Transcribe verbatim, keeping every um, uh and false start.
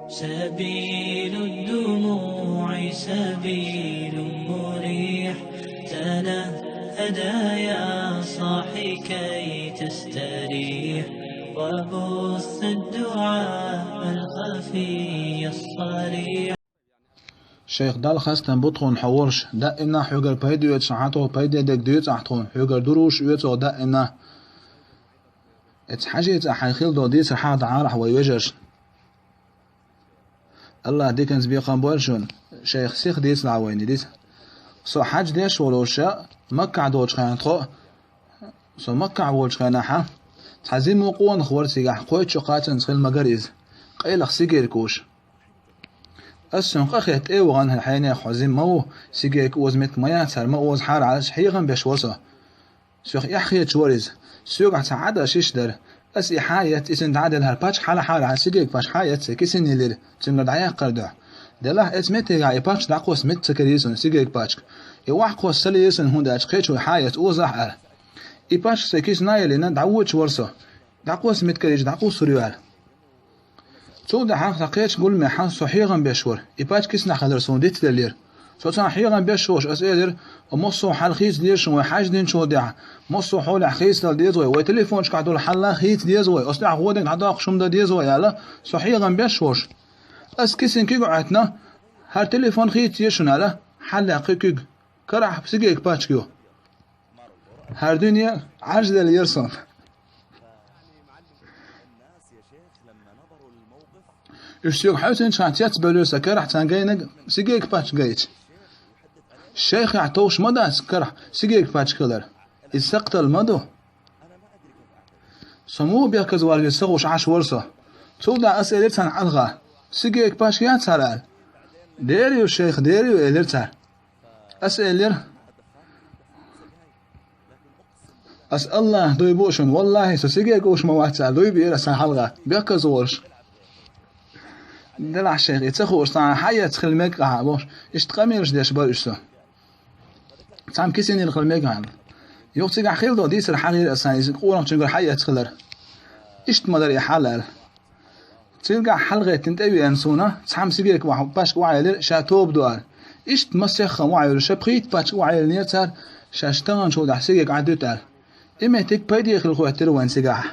سبيل الدموع سبيل مريح، تنهدى يا صاحي كي تستريح، وبث الدعاء الخفي الصريح. Шайх, Далла хастам бу тхуна хьо волуш, даимна хьоьгара пайда оьцуш, хьан тхо пайде дерг дуьйцу ахь тхуна, хьоьгара дуруш оьцу даимна. Эца хьажийца хьайн хила долу дийцар хьан дӀа Ӏарахь вай вежаршна. Аллах диканца бекхам бойла шуна, шайх, сиха дийцалахь вайна дийца. Со хьаьж деш волуша Маккахь долчу хенахь тхо, со Маккахь волчу хенахьа, цхьа зимо къонах вара цигахь, кхойтта шо кхачанца хила магара иза, къайлаха сигерг узуш. Ас цуьнга къахетта тӀе а вахана, хьенех хьо зимо ма ву, сигерг оза меттиг ма яц хӀара, ма оза хьара, ас хьехам беш вара со. Соьх эхь хеташ вара иза. Соьгахь цхьа Ӏадаш иштта дара. Ас и хьан эцна, и сина дӀа а делла, хӀара пачках хьала хьара, хьан сигерг пачках хьан эцна, кисина йиллира, цуьнгара дӀаяккхар дуьхьа. Делахь эца меттигахь и пачка дӀакхосса меттиг ца карийра суна, сигерг пачка. И охьакхосса ца лийра суна, хӀунда аьлча кхечо хьан эцна оза ахь аьлла. И пачка сайн кисина а йиллина, дӀавоьдуш вара со. ДӀакхосса меттиг карийча, дӀакхуссур ю аьлла. Цул тӀаьхьа цхьа кхечу гуламехь со хьехам беш вара. И пачка киснахь хилар суна дицделлера. Со цхьана хьехам беш волуш, ас элира: «О, массо а хьал хийца деза шуна вай хьаьж динчул тӀаьхьа, массо а хьолехь хийцадала деза вай, вай телефонашкахь долу хьал хийца деза вай, оцу тӀехь гӀо дерг дӀадоккхуш хӀума дан деза вай», — аьлла, со хьехам беш волуш. Ас кисина куьг Ӏоьттина, хӀара телефон хийца деза шуна аьлла, хьалаьцна кхин куьг. Карахь сигерг пачка ю. ХӀара дуьне Ӏаржделла яра суна. Уьш соьга хьаьвсинчхьана цецбевлира сан карахь царна гайнарг сигерг пачка гайча. Шайхехь товш ма дац карахь сигерг пачка хилар. Иза сакхталла ма ду. Со муха бехказавала веза ца хууш Ӏаш вара со. Цул тӀаьхьа ас элира царна хьалха: «Сигерг пачка яц хӀара?» — аьлла. «Дера ю, шайх, дера ю», — элира цара. Ас элира: «Ас Аллах дуй бу шуна, валлахӀи, со сигерг узуш ма вац», — аьлла, дуй биира сан хьалха, бехказа волуш. Делахь, шайх, и ца хууш цхьа хьан эцна хила мега ахьа бохуш, иштта къамелаш деш бара уьш со. Цхьамма кисинера хила мега ахьа. Юха цигахь хила долу дийцар хьахийра ас, иза къонахчуьнгара хьан эцна хилар. Иштта ма дара и хьал аьлла. Цигахь хьалагӀеттина тӀевеана суна, цхьамма сигерг пачка охьаелира, ша тоба до аьлла. Иштта масех хан охьайолуш, ша пхийтта пачка охьаеллинера цара, шаьш таханчул тӀаьхьа сигерг Ӏадуьту аьлла. И меттиг пайде хила хӀоьттира вайн цигахь.